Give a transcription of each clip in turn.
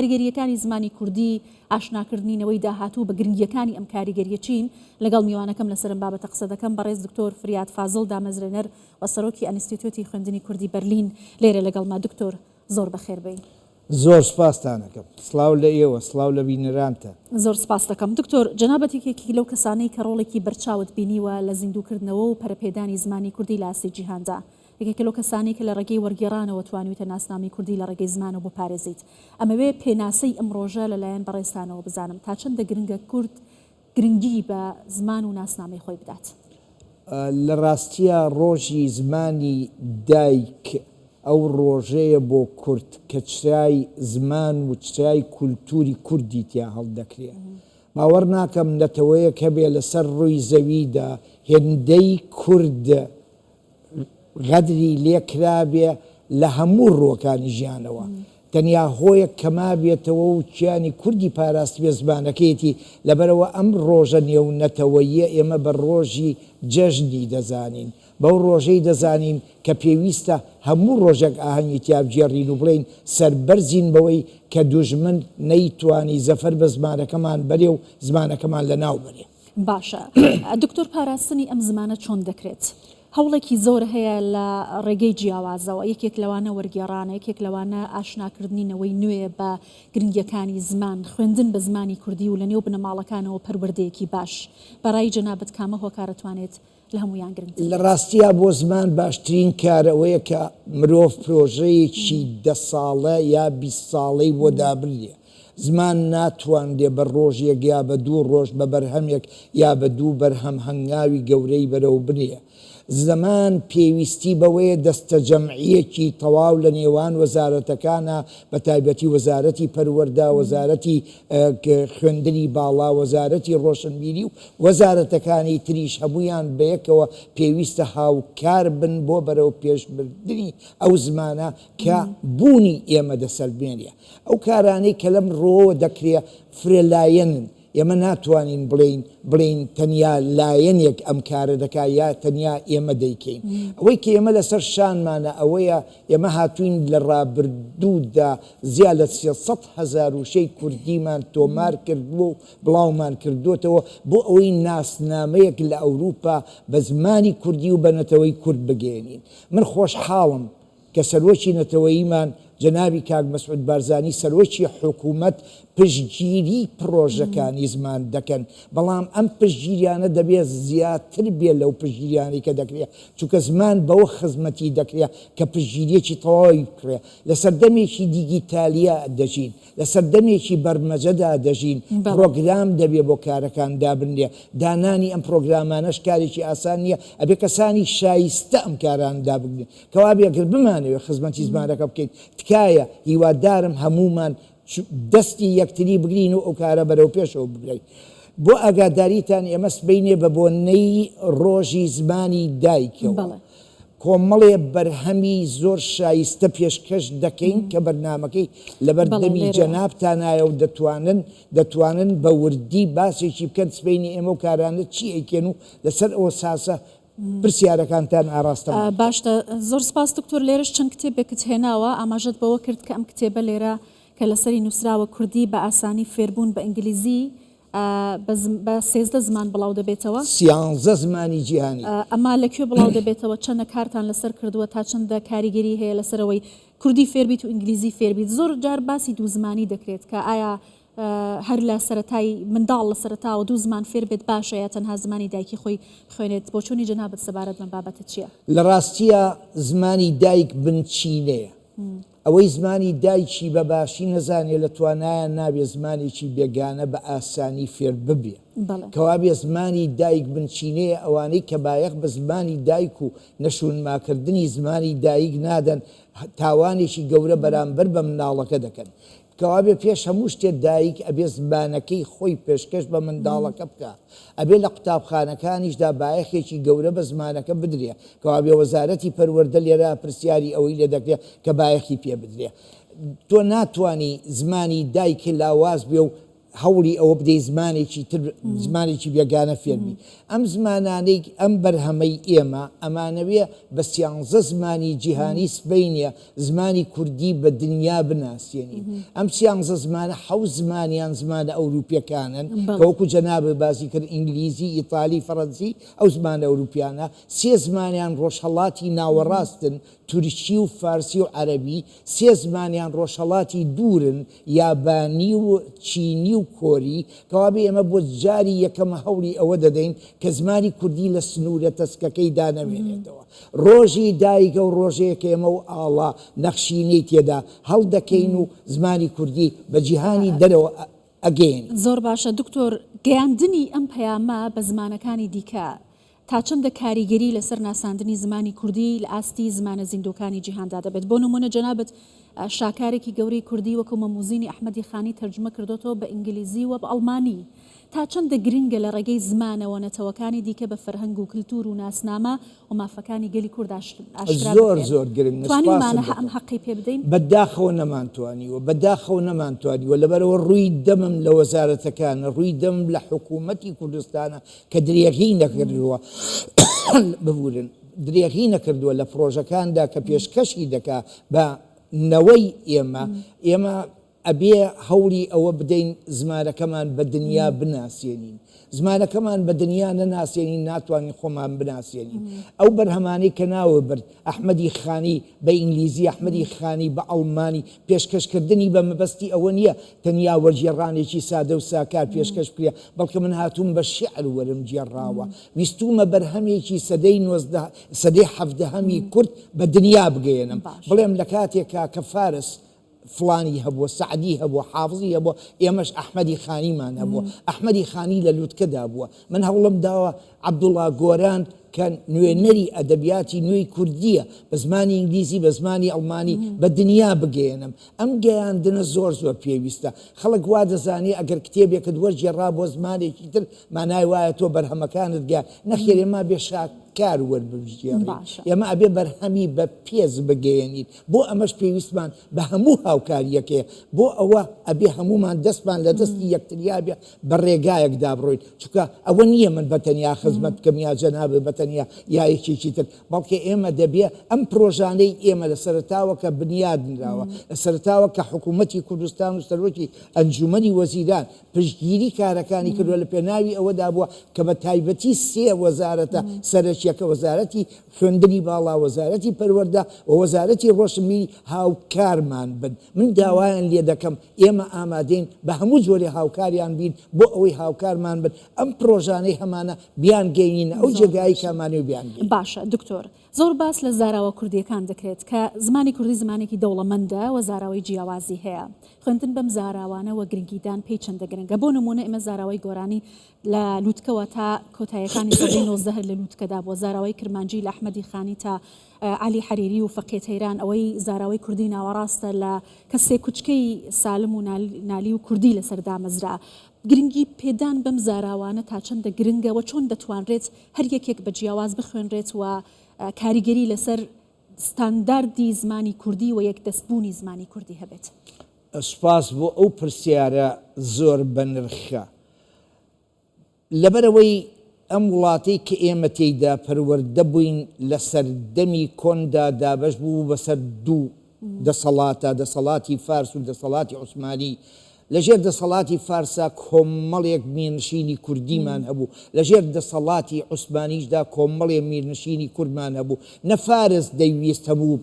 کاریگەرییەکانی زمانی کوردی، ئاشناکردنی نەوەی داهاتوو بە گرنگییەکانی ئەم کاریگەرییە چین؟ لەگەڵ میوانەکەم لەسەر ئەم بابەتە قسە دەکەم، بەڕێز دکتۆر فریاد فازڵ دامەزرێنەر و سەرۆکی ئەنستیتۆتی خوێندنی کوردی بەرلین لێرە لەگەڵمە. دکتۆر زۆر بەخێر بێی. زۆر سوپاستان ئەکەم. سڵاو لە ئێوە، سڵاو لە بینەرانتان. زۆر سوپاست دەکەم. دکتۆر، جەنابت یەکێکی لەو کەسانەی کە ڕۆڵێکی بەرچاوت بینیوە لە زیندووکردنەوە و پەرەپێدانی زمانی کوردی لە ئاستی جیهاندا. یەکێکە لەو کەسانەی کە لە ڕێگەی وەرگێڕانەوە توانیوتە ناسنامەی کوردی لە ڕێگەی زمانەوە بپارێزیت. ئەمەوێ پێناسەی ئەم ڕۆژە لە لایەن بەڕێزتانەوە بزانم. تا چەندە گرنگە کورد گرنگی بە زمان و ناسنامەی خۆی بدات؟ لە ڕاستیا ڕۆژی زمانی دایک ئەو ڕۆژەیە بۆ کورد کە چرای زمان و چرای کولتووری کوردی تیا هەڵدەکرێ. باوەڕ ناکەم نەتەوەیەک هەبێ لەسەر ڕووی زەویدا هێندەی کورد غەدری لێ کرابێ لە هەموو ڕووەکانی ژیانەوە. تەنیا هۆیەک کە مابێتەوە و کیانی کوردی پاراستبێ زمانەکەیەتی، لەبەرئەوە ئەم ڕۆژە نێونەتەوەییە ئێمە بە ڕۆژی جەژنی دەزانین، بەو ڕۆژەی دەزانین کە پێویستە هەموو ڕۆژێک ئاهەنگی تیا بگێڕین و بڵێین سەربەرزین بەوەی کە دوژمن نەیتوانی زەفەر بە زمانەکەمان بەرێ و زمانەکەمان لەناو بەرێ. باشە دکتۆر پاراستنی ئەم زمانە چۆن دەکرێت؟ هەوڵێکی زۆر هەیە لە ڕێگەی جیاوازەوە، یەکێک لەوانە وەرگێڕانە، یەکێک لەوانە ئاشناکردنی نەوەی نوێ بە گرنگییەکانی زمان، خوێندن بە زمانی کوردی و لەنێو بنەماڵەکانەوە پەروەردەیەکی باش. بە ڕای جەنابت کامە هۆکار ئەتوانێت لە هەموویان گرنگتر لە بێت؟ ڕاستیا بۆ زمان باشترین کار ئەوەیە کە مرۆڤ پرۆژەیەکی دە ساڵە یا 20 ساڵەی بۆ دابنرێ. زمان ناتوانرێ بە ڕۆژێک یا بە دوو ڕۆژ بە بەرهەمێک یا بە دوو بەرهەم هەنگاوی گەورەی بەرەو بنێ. زمان پێویستی بەوەیە دەستەجەمعییەکی تەواو لە نێوان وەزارەتەکانا بە تایبەتی وەزارەتی پەروەردە، وەزارەتی خوێندنی باڵا، وەزارەتی ڕۆشنبیری و وەزارەتەکانی تریش هەموویان بەیەکەوە پێویستە هاوکار بن بۆ بەرەوپێشبردنی ئەو زمانە کە بوونی ئێمە دەسەلمێنێ. ئەو کارانەی کە لەم ڕووەوە دەکرێ فرەلایەنن، ئێمە ناتوانین بڵێین بڵێین تەنیا لایەنێک ئەم کارە دەکا یا تەنیا ئێمە دەیکەین. ئەوەی کە ئێمە لەسەر شانمانە ئەوەیە ئێمە هاتووین لە ڕابردوودا زیا لە 300,000 وشەی کوردیمان تۆمار کردووە و بڵاومان کردووەتەوە بۆ ئەوەی ناسنامەیەک لە ئەوروپا بە زمانی کوردی و بە نەتەوەی کورد بگەیەنین. من خۆشحاڵم کە سەرۆکی نەتەوەییمان جەنابی کاک مەسعود بارزانی سەرۆکی حکومەت پشتگیری پڕۆژەکانی زمان دەکەن، بەڵام ئەم پشتگیریانە دەبێ زیاتر بێ لەو پشتگیریانەی کە دەکرێ، چونکە زمان بەوە خزمەتی دەکرێ کە پشتگیریەکی تەواوی بکرێ. لە سەردەمێکی دیگیتالیا دەژین، لە سەردەمێکی بەرمەجەدا دەژین، پڕۆگرام دەبێ بۆ کارەکان دابنرێ، دانانی ئەم پڕۆگرامانەش کارێکی ئاسان نییە، ئەبێ کەسانی شایستە ئەم کارانە دابگرن. کەوابێ گەر بمانەوێ خزمەتی زمانەکە بکەین، تکایە هیوادارم هەموومان دەستی یەکتری بگرین و ئەو کارە بەرەو پێشەوە ببەین. بۆ ئاگاداریتان ئێمە سبەینێ بە بۆنەی ڕۆژی زمانی دایکەوە کۆمەڵێ بەرهەمی زۆر شایستە پێشکەش دەکەین کە بەرنامەکەی لەبەر دەمی جەنابتانایە و دەتوانن دەتوانن بە وردی باسێکی بکەن سبەینێ ئێمە ئەو کارانە چی ئەیکەن و لەسەر ئەو ئەساسە پرسیارەکانتان ئاراستەمان بکەن. باشە زۆر سپاس دکتۆر لێرەش چەند کتێبێکت هێناوە ئاماژەت بەوە کرد کە ئەم کتێبە لێرە کە لەسەری نووسراوە کوردی بە ئاسانی فێربوون بە ئینگلیزی بە 13 زمان بڵاو دەبێتەوە. سیانزە زمانی جیهانی. ئەمە لە کوێ بڵاو دەبێتەوە چەنە کارتان لەسەر کردووە تا چەندە کاریگەری هەیە لەسەر ئەوەی کوردی فێربیت و ئینگلیزی فێربیت زۆر جار باسی دوو زمانی دەکرێت کە ئایا هەر لە سەرەتای منداڵ لە سەرەتاوە دوو زمان فێر بێت باشە یا تەنها زمانی دایکی خۆی بخوێنێت؟ بۆچوونی جەنابت سەبارەت بەم بابەتە چییە؟ لە ڕاستیا زمانی دایک بنچینەیە. ئەوەی زمانی دایکی بە باشی نەزانێ لە توانایا نابێ زمانێکی بێگانە بە ئاسانی فێر ببێ. کەوابێ زمانی دایک بنچینەیە ئەوانەی کە بایەخ بە زمانی دایک و نەشونماکردنی زمانی دایک نادەن تاوانێکی گەورە بەرامبەر بە منداڵەکە دەکەن. کەوابێ پێش هەموو شتێ دایک ئەبێ زمانەکەی خۆی پێشکەش بە منداڵەکە بکا، ئەبێ لە قوتابخانەکانیشدا بایەخێکی گەورە بە زمانەکە بدرێ، کەوابێ وەزارەتی پەروەردە لێرە پرسیاری ئەوەی لێ دەکرێ کە بایەخی پێ بدرێ. تۆ ناتوانی زمانی دایک لاواز بێ و. هەوڵی ئەوە بدەی زمانێکی تر زمانێکی بێگانە فێربی. ئەم زمانانەی ئەم بەرهەمەی ئێمە ئەمانەوێ بە سیانزە زمانی جیهانی سبەینێ زمانی کوردی بە دنیا بناسێنین. ئەم سیانزە زمانە حەوت زمانیان زمانە ئەوروپیەکانن کە وەکو جەنابت باسی کرد ئینگلیزی، ئیتالی، فەرەنسی ئەو زمانە ئەوروپیانە. سێ زمانیان ڕۆژهەڵاتی ناوەڕاستن تورکی و فارسی و عەرەبی، سێ زمانیان ڕۆژهەڵاتی دوورن، یابانی و چینی و کۆری، کەوابێ ئێمە بۆ جاری یەکەمە هەوڵی ئەوە دەدەین کە زمانی کوردی لە سنوورە تەسکەکەیدا نەمێنێتەوە. ڕۆژی دایک ئەو ڕۆژەیە کە ئێمە و ئاڵا نەخشینەی تێدا هەڵدەکەین و زمانی کوردی بە جیهانی دەرەوە ئەگەیەنین. زۆر باشە دکتۆر، گەیاندنی ئەم پەیامە بە زمانەکانی دیکە تا چەندە کاریگەری لەسەر ناساندنی زمانی کوردی لە ئاستی زمانە زیندووەکانی جیهاندا دەبێت؟ بۆ نموونە جەنابت شاکارێکی گەورەی کوردی وەکو مەموزینی ئەحمەدی خانی تەرجومە کردۆتەوە بە ئینگلیزی و بە ئەڵمانی. تا چەندە گرنگە لە ڕێگەی زمانەوە نەتەوەکانی دیکە بە فەرهەنگ و کلتور و ناسنامە و مافەکانی گەلی کورد ئاشکرا زۆر بکرێن؟ زۆر گرنگە سوپاست توانیومانە ئەم دەکەم. هەقەی پێ بدەین؟ بە داخەوە نەمانتوانیوە، بە داخەوە نەمانتوانیوە، لەبەرئەوە ڕووی دەمم لە وەزارەتەکانە، ڕووی دەمم لە حکوومەتی کوردستانە کە درێغی نەکردووە ببورن درێغی نەکردووە لە پڕۆژەکاندا کە پێشکەشی دەکا بە نەوەی ئێمە، ئێمە ئەبێ هەوڵی ئەوە بدەین زمانەکەمان بە دنیا بناسێنین، زمانەکەمان بە دنیا نەناسێنین ناتوانین خۆمان بناسێنین. ئەو بەرهەمانەی کە ناوت برد، ئەحمەدی خانی بە ئینگلیزی، ئەحمەدی خانی بە ئەڵمانی، پێشکەشکردنی بە مەبەستی ئەوە نییە تەنیا وەرگێڕانێکی سادە و ساکار پێشکەش بکرێ، بەڵکە من هاتووم بە شیعر وەرمگێڕاوە. ویستوومە بەرهەمێکی سەدەی نۆزدە سەدەی حەڤدەهەمی کورد بە دنیا بگەیەنم. بڵێم لە کاتێکا کە فارس فڵانی هەبووە، سەعدی هەبووە، حافزی هەبووە، ئێمەش ئەحمەدی خانیمان هەبووە. ئەحمەدی خانی لە لوتکەدا بووە. من هەوڵم داوە عەبدوڵا گۆران کە نوێنەری ئەدەبیاتی نوێی کوردییە، بە زمانی ئینگلیزی، بە زمانی ئەڵمانی بە دنیا بگەیەنم. ئەم گەیاندنە زۆر زۆر پێویستە. خەڵک وا دەزانێ ئەگەر کتێبێکت وەرگێڕا بۆ زمانێکی تر، مانای وایە تۆ بەرهەمەکانت گەیاند. نەخێر ئێمە ئەبێ شاکار وەربگێڕین. ئێمە ئەبێ بەرهەمی بەپێز بگەیەنین. بۆ ئەمەش پێویستمان بە هەموو هاوکارییەک هەیە، بۆ ئەوە ئەبێ هەموومان دەستمان لە دەستی یەکتریا بێ بە ڕێگایەکدا بڕۆین، چونکە ئەوە نییە من بە تەنیا خزمەت بکەم یا جەنابت بە تەنیا یا یەکێکی تر، بەڵکە ئێمە دەبێ ئەم پرۆژانەی ئێمە لە سەرەتاوە کە بنیاد نراوە، لە سەرەتاوە کە حکوومەتی کوردستان و سەرۆکی ئەنجوومەنی وەزیران پشتگیری کارەکانی کردووە لە پێناوی ئەوەدا بووە کە بە تایبەتی سێ وەزارەتە سەرەکییەکە وەزارەتی خوێندنی باڵا، وەزارەتی پەروەردە و وەزارەتی ڕۆشنبیری هاوکارمان بن. من داوایان لێ دەکەم ئێمە ئامادەین بە هەموو جۆرێ هاوکاریان بین بۆ ئەوەی هاوکارمان بن ئەم پڕۆژانەی هەمانە بیانگەینینە ئەو زۆر جێگایەی باشە. کە ئەمانەوێ بیانگەینین. باشە دکتۆر زۆر باس لە زاراوە کوردییەکان دەکرێت کە زمانی کوردی زمانێکی دەوڵەمەندە و زاراوەی جیاوازی هەیە. خوێندن بەم زاراوانە و گرنگیدان پێی چەندە گرنگە؟ بۆ نموونە ئێمە زاراوەی گۆرانی لە لوتکەوە تا کۆتاییەکانی سەدەی 19 هەر لە لوتکەدا بووە، زاراوەی کرمانجی لە ئەحمەدی خانی تا عەلی حەریری و فەقێ تەیران، ئەوەی زاراوەی کوردی ناوەڕاستە لە کە سێکوچکەی سالم و نالی و کوردی لەسەر دامەزرا. گرنگی پێدان بەم زاراوانە تا چەندە گرنگە و چۆن دەتوانرێت هەر یەکێک بە جیاواز بخوێنرێت و کاریگەری لەسەر ستانداردی زمانی کوردی و یەکدەستبوونی زمانی کوردی هەبێت؟ سوپاس بۆ ئەو پرسیارە زۆر بەنرخە. لەبەرئەوەی ئەم وڵاتەی کە ئێمە تێیدا پەروەردە بووین لە سەردەمی کۆندا دابەش بوو بەسەر دوو دەسەڵاتە، دەسەڵاتی فارس و دەسەڵاتی عوسمانی. لە ژێر دەسەڵاتی فارسا کۆمەڵێک میرنشینی کوردیمان هەبوو، لە ژێر دەسەڵاتی عوسمانیشدا کۆمەڵێ میرنشینی کوردمان هەبوو. نە فارس دەیویست هەموو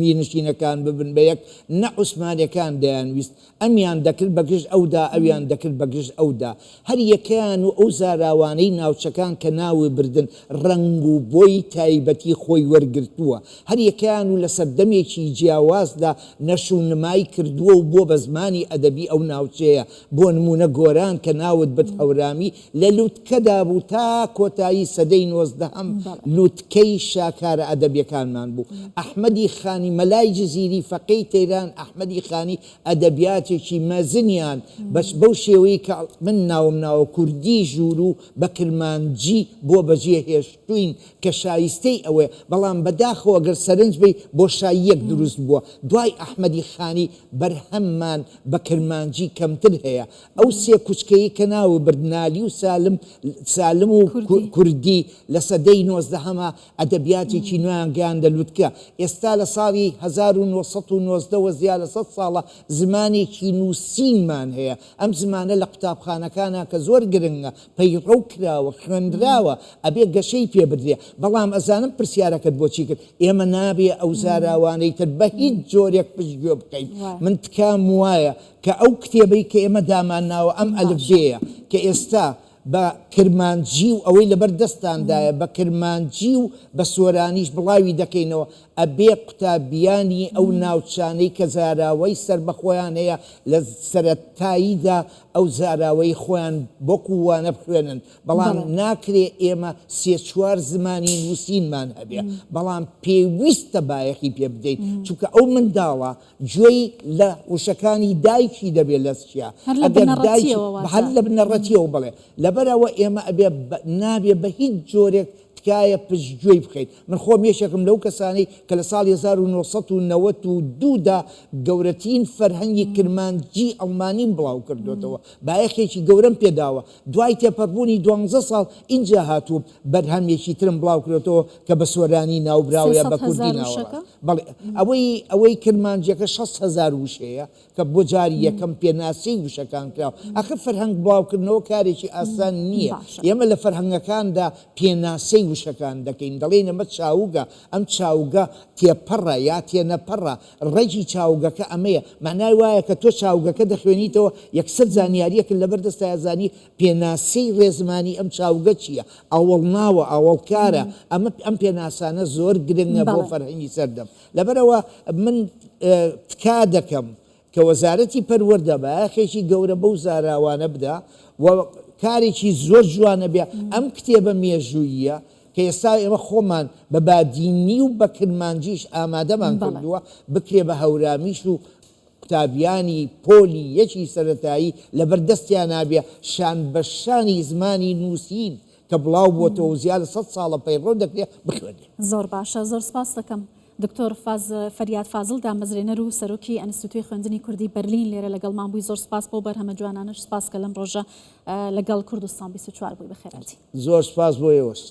میرنشینەکان ببن بە یەک، نە عوسمانیەکان دەیانویست. ئەمیان دەکرد بە گژ ئەودا، ئەویان دەکرد بە گژ ئەودا. هەر یەکەیان و ئەو زاراوانەی ناوچەکان کە ناوی بردن، ڕەنگ و بۆی تایبەتی خۆی وەرگرتووە. هەر یەکەیان و لە سەردەمێکی جیاوازدا نەشونمای کردووە و بووە بە زمانی ئەدەبی ئەو ناوچەیە. بۆ نموونە گۆران کە ناوت برد هەورامی لە لوتکەدا بوو تا کۆتایی سەدەی نۆزدەهەم لوتکەی شاکارە ئەدەبیەکانمان بوو. ئەحمەدی خانی، مەلای جزیری، فەقێی تەیران، ئەحمەدی خانی ئەدەبیاتێکی مەزنیان بەس بەو شێوەی کە من ناوم ناوە کوردی ژووروو بە کرمانجی بۆ بەجێ هێشتووین کە شایستەی ئەوەیە بەڵام بەداخەوە گەر سەرنج بەی بۆشاییەک دروست بووە دوای ئەحمەدی خانی بەرهەممان بە کرمانجی. کرمانجی کەمتر هەیە. ئەو سێ کوچکەی کە ناوت برد نالی و سالم سالم و کوردی لە سەدەی نۆزدەهەما ئەدەبیاتێکی نوێیان گەیاندە لوتکە. ئێستا لە ساڵی 1919 وە زیا لە سەد ساڵە زمانێکی نووسینمان هەیە. ئەم زمانە لە قوتابخانەکانا کە زۆر گرنگە پەیڕەو کراوە، خوێندراوە، ئەبێ گەشەی پێ بدرێ. بەڵام ئەزانم پرسیارەکەت بۆچی کرد. ئێمە نابێ ئەو زاراوانەی تر بە هیچ جۆرێک پشتگوێ بخەین. من تکام وایە کە ئەو کتێبەی کە ئێمە دامانناوە ئەم ئەلفبێیە کە ئێستا بە کرمانجی و ئەوەی لەبەر دەستاندایە بە کرمانجی و بە سۆرانیش بڵاوی دەکەینەوە، ئەبێ قوتابیانی ئەو ناوچانەی کە زاراوەی سەربەخۆیان هەیە لە سەرەتاییدا ئەو زاراوەی خۆیان وەکوو وانە بخوێنن، بەڵام ناکرێ ئێمە سێ چوار زمانی نووسینمان هەبێ، بەڵام پێویستە بایەخی پێ بدەین، چونکە ئەو منداڵە گوێی لە وشەکانی دایکی دەبێ لە چیا هەر لە ئەگەر دایکی بنەڕەتیەوە واتە. هەر لە بنەڕەتیەوە بەڵێ لەبەرئەوە ئێمە ئەبێ نابێ بە هیچ جۆرێک تکایە پشتگوێی بخەیت من خۆم یەکێکم لەو کەسانەی کە لە ساڵی 1992 دا گەورەترین فەرهەنگی کرمانجی ئەڵمانیم بڵاو کردۆتەوە بایەخێکی گەورەم پێ داوە دوای تێپەڕبوونی دوانزە ساڵ ئینجا هاتووم بەرهەمێکی ترم بڵاو کردۆتەوە کە بە سۆرانی ناوبراوە یا سێ بە سەد کوردی هەزار ناوەڕاست وشەکە؟ بەڵێ ئەوەی ئەوەی کرمانجیەکە 60 هەزار وشەیە کە بۆ جاری یەکەم پێناسەی وشەکان کراوە. ئاخر فەرهەنگ بڵاوکردنەوە کارێکی ئاسان نییە. باشە. ئێمە لە فەرهەنگەکاندا پێناسەی وشەکان دەکەین، دەڵێین ئەمە چاوگە، ئەم چاوگە تێپەڕە یا تێنەپەڕە، ڕەگی چاوگەکە ئەمەیە. مانای وایە کە تۆ چاوگەکە دەخوێنیتەوە یەکسەر زانیارییەکت لەبەر دەستایە زانی پێناسەی ڕێزمانی ئەم چاوگە چییە، ئاوەڵناوە، ئاوەڵکارە، ئەمە ئەم پێناسانە زۆر گرنگە بۆ بەڵێ. فەرهەنگی سەردەم. لەبەرئەوە من تکا دەکەم کە وەزارەتی پەروەردە بایەخێکی گەورە بەو زاراوانە بدا و کارێکی زۆر جوانە بێ ئەم کتێبە مێژووییە کە ئێستا ئێمە خۆمان بە بادینی و بە کرمانجیش ئامادەمان کردووە بکرێ بە هەورامیش و قوتابیانی پۆلی یەکی سەرەتایی لەبەر دەستیانا بێ شان بە شانی زمانی نووسین کە بڵاو بۆتەوە و زیاد لە سەد ساڵە پەیڕەو دەکرێ بخوێنرێ. زۆر باشە زۆر سپاست دەکەم دکتۆر فەریاد فازل دامەزرێنەر و سەرۆکی ئەنستیتوی خوێندنی کوردی بەرلین لێرە لەگەڵمان بووی زۆر سپاس بۆ بەرهەمە جوانانەش سپاس کە لەم ڕۆژە لەگەڵ کوردستان 24 بووی بەخێرهاتی. زۆر سپاس بۆ ئێوەش.